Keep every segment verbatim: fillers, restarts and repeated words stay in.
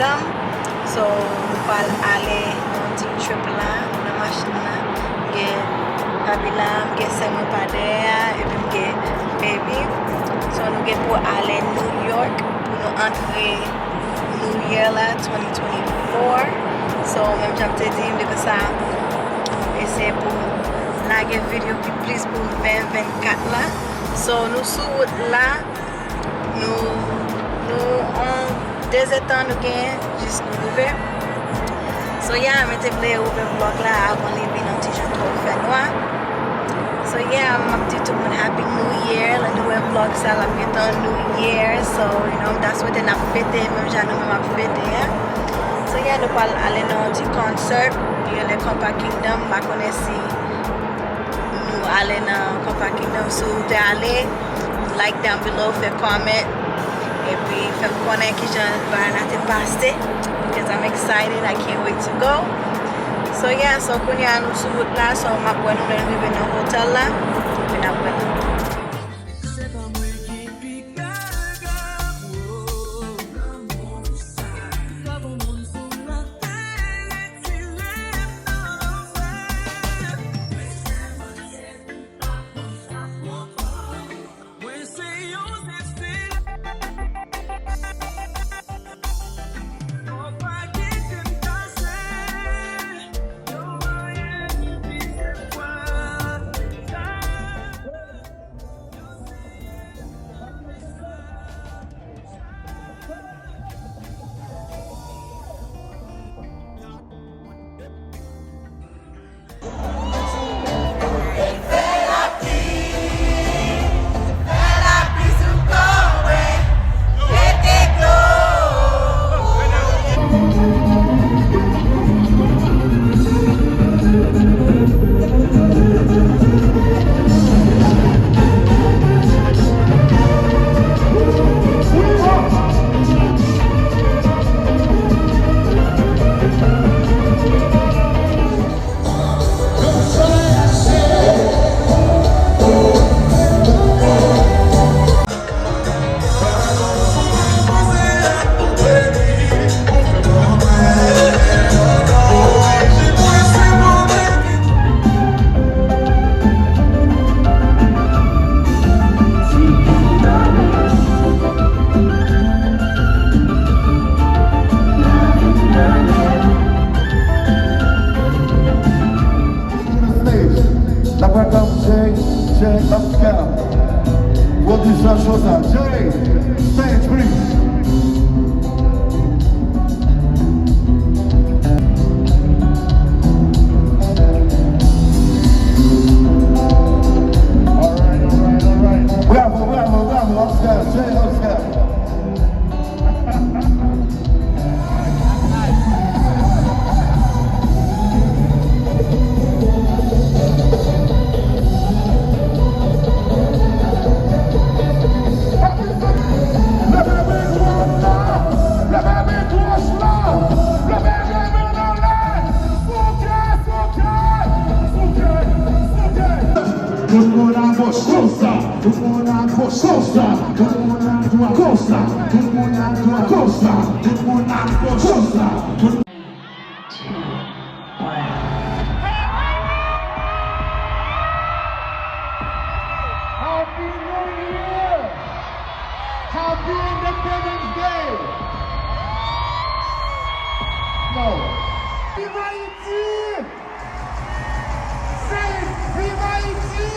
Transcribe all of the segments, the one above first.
Dam. So, nou pral ale nan ti trip la, nan machin la. M gen papi la, m gen sè mwen pa dèyè a, epi m gen baby. So, nou gen pou ale New York pou nou antre New Year la, twenty twenty-four. So, menm jan m te di, m di konsa, eseye pou lage videyo pi plis pou twenty twenty-four la. So, nou sou wout la. Nou, nou, on, de zè tan nou genyen jis nou rive. So, yeah, mwen te vle ouvè vlog la avan li vin yon ti jan twò fè nwa. So, yeah, m ap di tout moun Happy New Year. Lè nou wè vlog sa, l ap gentan New Year. So, you know, m ta swete n ap fete, menm jan nou menm ap fete a. So, yeah, nou pral ale nan yon ti concert, yo rele Compa Kingdom, m pa konnen si nou ale nan Compa Kingdom. Si w te ale, like down below, fè comment, epi fè m konnen kijan bagay la te pase, because I'm excited, I can't wait to go. So, yeah, so kounye a nou sou wout la, so m ap wè nou lè n rive nan hotèl la, epi n ap wè nou. N ap welcome Jay, Jay Upscale. Pwodiksyon cho sa, Jay, stage, please. Alright, alright, alright. Bravo, bravo, bravo, Upscale, Jay Upscale. Leve men dwat la! Leve men dwat la! Leve men men anlè! Souke, souke! Souke, souke! Tout moun a goch, konsa! Tout moun a goch, konsa! Tout moun a dwat, konsa! Tout moun a dwat, konsa! Tout moun a goch, konsa! Tout Happy New Year! Happy Independence Day! No. Vive Haïti! Say, vive Haïti!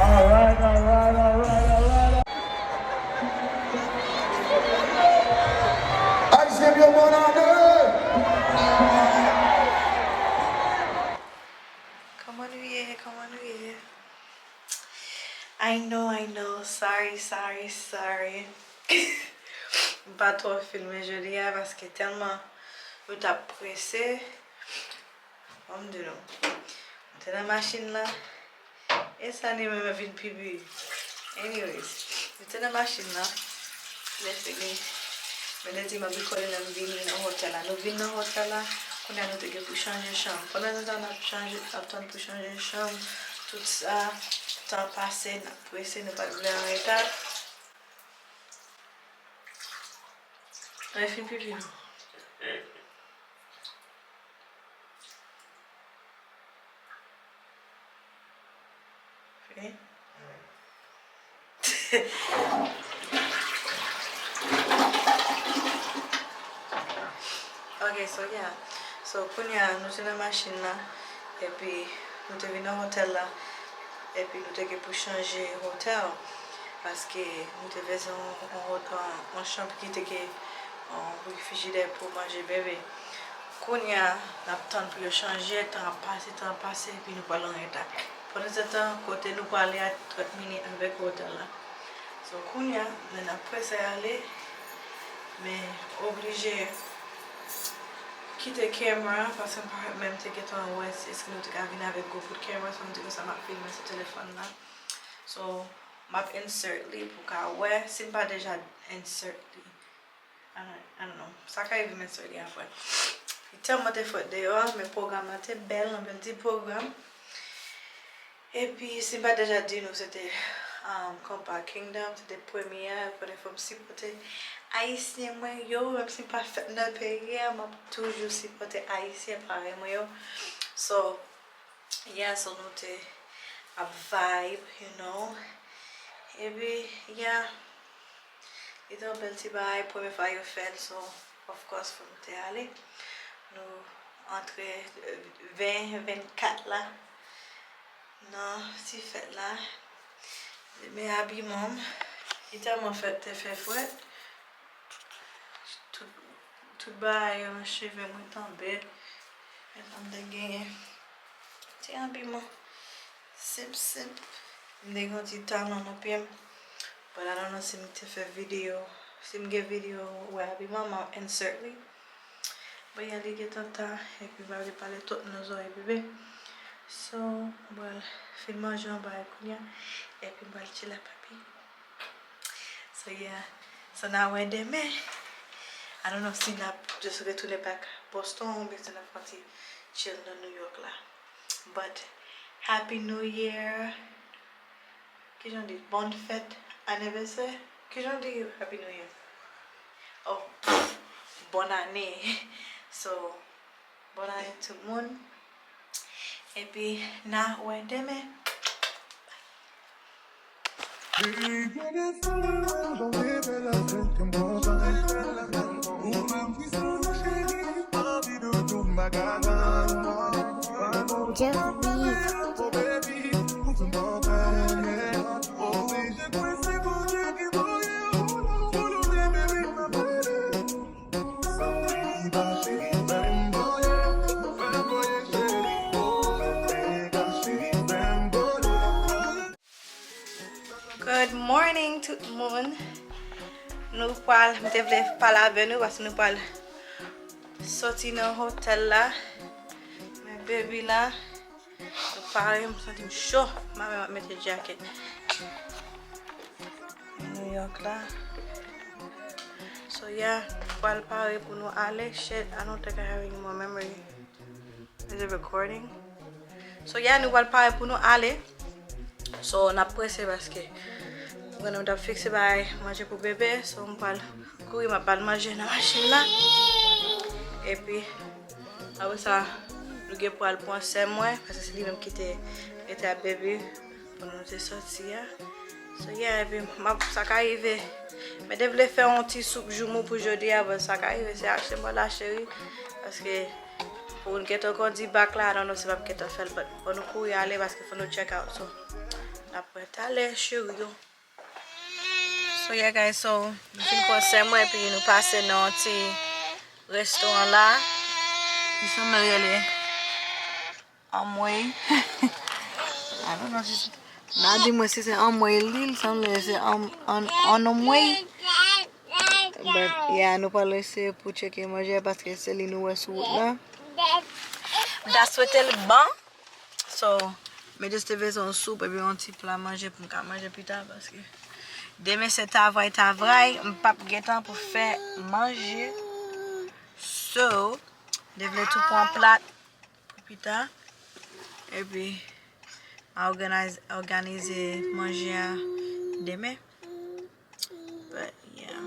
All right, all right, all right, all right. Ayisyen byen bon ane! Kòman nou ye? Kòman nou ye? I know, I know. Sorry, sorry, sorry. M pa twò filme jodi a paske tèlman nou t ap prese. Ban m di nou, nou te nan machin lan, e sa li menm vin pi big. Anyways, nou te nan machin lan, lè fini, men lè di m ap rekòde lè m vini nan hotèl la. Nou vin nan hotèl la, kounye a nou te gen pou chanje chanm. Pandan nou t ap chanje, ap tann pou chanje chanm, tout sa, tan pase, n ap prese, nou pa t vle an reta. Ay, fin pipi nou. Ok. Ok, so yeah. So, kounye a, nou te nan machin nan, epi nou te vin nan hotèl la, epi nou te gen pou chanje hotèl, paske nou te bezwen yon, yon, yon, yon chanm ki te gen yon refrijidè pou manje bebe. Kounye a, n ap tann pou yo chanje, tan ap pase, tan ap pase, epi nou pral an reta. Pandan se tan, kote nou prale a, trant minit avèk hotèl la. So, kounye a, men n ap prese ale, men oblije kite camera, paske m pa menm te gentan wè si èske nou te ka vin avèk gwo bout camera, so m di konsa m ap filme sou telefòn la. So, m ap insert li pou w ka wè, si m pa deja insert li. I don't, I don't know. Sa ka rive men sou li apre. Li tèlman te frèt deyò, men pwogram lan te bèl, yon bèl ti pwogram. Epi, si m pa deja di nou, se te um, Compa Kingdom, se te premye a, konnen fò m sipòte Ayisyen mwen yo, menm si m pa fèt nan peyi a, m ap toujou sipòte Ayisyen parèy mwen yo. So, yeah, so nou te ap vibe, you know. Epi, yeah. Li te yon bèl ti bagay, premye fwa yo fè l, so, of course, fò nou te ale. Nou antre, euh, ven, vennkat la, nan ti fèt la. Men abiman m, li tèlman fèt, te fè frèt. Tout, tout bagay yo nan cheve mwen tonbe. Men sa m te genyen. Ti abiman senp, senp. M te gen yon ti talon nan pye m. But I don't know si m te fè videyo. Si m gen videyo, wè abiman, m ap insert li. But yeah, li gentan ta, epi m pa vle pale twòp nan zòrèy bebe. So, m pral fin manje yon bagay kounye a, epi m pral chill ak papi. So yeah, so n a wè demen. I don't know si n ap just retounen back Boston oubyen si n ap fè yon ti chill nan New York la. But Happy New Year. Kijan di? Bonne fête anniversaire. Kijan di Happy New Year? Oh, pff, bonne année. So, bonne année tout moun. Epi, n a wè demen. Jeff Beats. Good morning tout moun. Nou pral, m te vle pale avè nou paske nou pral soti nan hotèl la. Men baby la, nou pare, m santi m cho. M ap mete jacket. New York la. So yeah, pral pare pou nou ale. Shit, I don't think I have any more memory. Is it recording? So yeah, nou pral pare pou nou ale. So n ap prese paske mwen menm t ap fikse bagay manje pou bebe. So m pral kouri, m ap ba l manje nan machin la. Epi apre sa, nou gen pou al pran sè mwen, paske se li menm ki te rete ak bebe pandan nou te soti a. So yeah, epi m ap, sa ka rive. Mwen te vle fè yon ti soup joumou pou jodi a, but sa ka rive se achte m pral achte wi. Paske pou n gentan kondi bak la, I don't know si m ap gentan fè l, but fò nou kouri ale paske fò nou check out. So, n ap wè talè, cheri yo. So, yeah, guys, so, nou fin pran sè mwen, epi nou pase nan yon ti restoran la. Li sanble rele Amway. I don't know si se, n a di mwen si se Amway li, li sanble se Am-, An-, Anway. But, yeah, nou pral eseye pou tcheke manje a, paske se li nou wè sou wout la. M ta swete l bon. So, men just te bezwen yon soup epi yon ti pla manje pou m ka manje pita, paske demen se travay, travay, m p ap gen tan pou fè manje. So, m te vle tou pran plat pou pita. Epi, m a òganize, òganize manje a demen. But, yeah.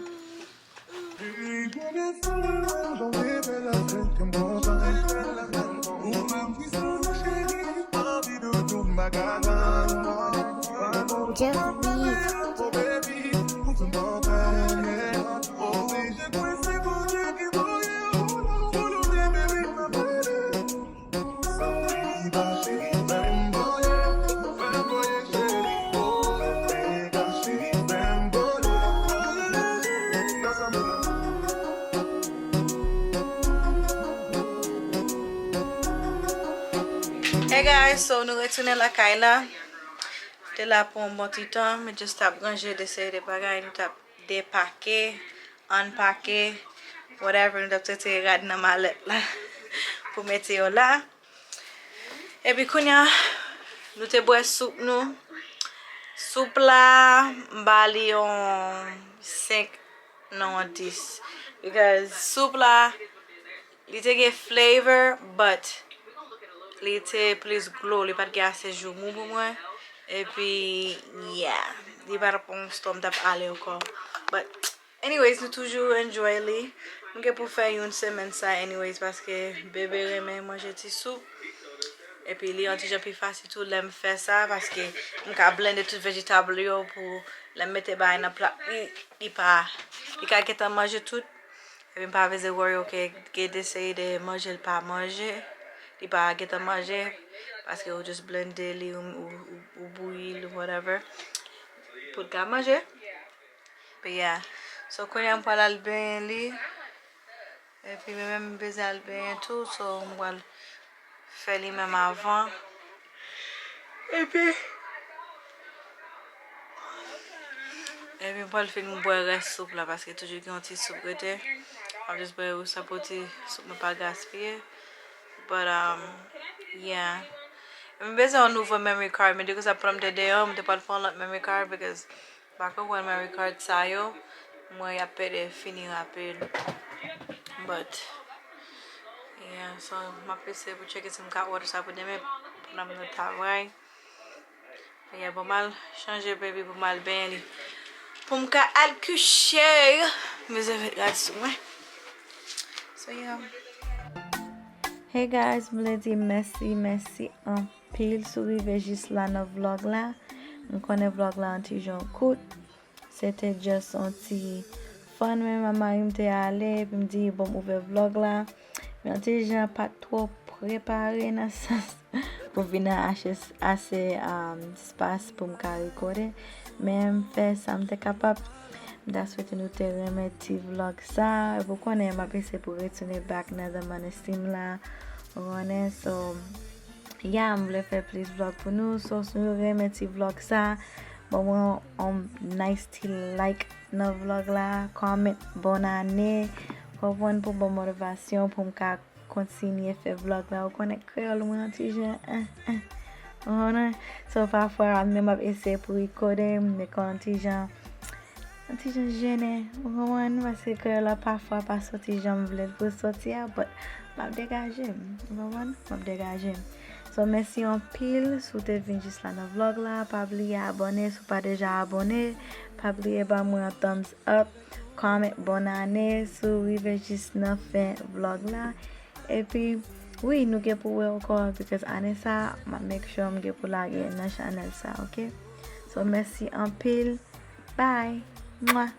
Hey guys, so nou retounen lakay la. Te la pou yon bon ti tan, men just t ap ranje de seri de bagay, nou t ap depake, anpake, whatever, nou t ap tire rad nan malèt la pou mete yo la. Epi kounye a, nou te bwè soup nou. Soup la, m ba li yon senk, non, yon dis. Because soup la, li te gen flavor, but li te plis glo, li pa t gen ase joumou pou mwen. Epi, yeah, li pa t ap yon stòm t ap ale ankò. But, anyways, nou toujou enjoy li. M gen pou fè yon semèn sa, anyways, paske bebe renmen manje ti soup. Epi, li yon ti jan pi fasil tou lè m fè sa, paske m ka blende tout vejitab yo pou lè m mete bagay nan plat, li, li pa, li ka gentan manje tout. Epi m pa vle worry, ok, gen de seri de manje l pa manje, li pa gentan manje, paske ou just blende li, ou, ou, ou, ou bouyi l, whatever, pou l ka manje. But yeah. So, kounye a m pral al benyen li. Epi, mwen menm m bezwen al benyen tou, so, m pral fè li menm avan. Epi, epi m pral fin bwè rès soup la, paske toujou gen yon ti soup rete. M ap just bwè yon sa pou ti soup mwen pa gaspiye. But, um, yeah. Epi m bezwen yon nouvo memory card, men depi sa pran m te deyò, m te pral pran lòt memory card, because m pa konprann memory card sa yo, m wè y ap pèdi fini rapid. But, yeah, so, m ap eseye pou tcheke si m ka order sa pou demen, pandan m nan travay. Yeah, bon, m al chanje baby pou m al benyen li. Pou m ka al kouche. M bezwen met rad sou mwen. So, yeah. Hey guys, m vle di mèsi, mèsi anpil si w rive jis la nan vlog la. M konnen vlog la yon ti jan kout. Se te just yon ti fun, men mari m te ale, epi m di, bon, m ouvè vlog la. Men yon ti jan pa t twò prepare nan sans pou vin achte ase, um, espas pou m ka rekòde. Men m fè sa m te kapab. M ta swete nou te renmen ti vlog sa. Epi w konnen, m ap eseye pou retounen back nan The Money Steam la. Ou konnen, so, yeah, m vle fè plis vlog pou nou. So, si nou renmen ti vlog sa, ban mwen yon nice ti like nan vlog la, comment bonne année, konprann, pou ban motivasyon pou m ka kontinye fè vlog la. Ou konnen kreyòl mwen yon ti jan, eh, eh. Ou konnen? So, pafwa, mwen menm m ap eseye pou rekòde, m gen yon ti jan, yon ti jan jennen. Ou konprann? Paske kreyòl la pafwa pa soti jan m vle l pou soti a, but m ap degaje m. Ou konprann? M ap degaje m. So, mèsi anpil si w te vin jis la nan vlog la. Pa bliye abòne si w pa deja abòne. Pa bliye ba mwen yon thumbs up, comment bonne année si w rive jis nan fen vlog la. Epi, wi, nou gen pou wè ankò, because ane sa, m ap make sure m gen pou lage nan chanèl sa, ok? So, mèsi anpil. Bye. Mwa.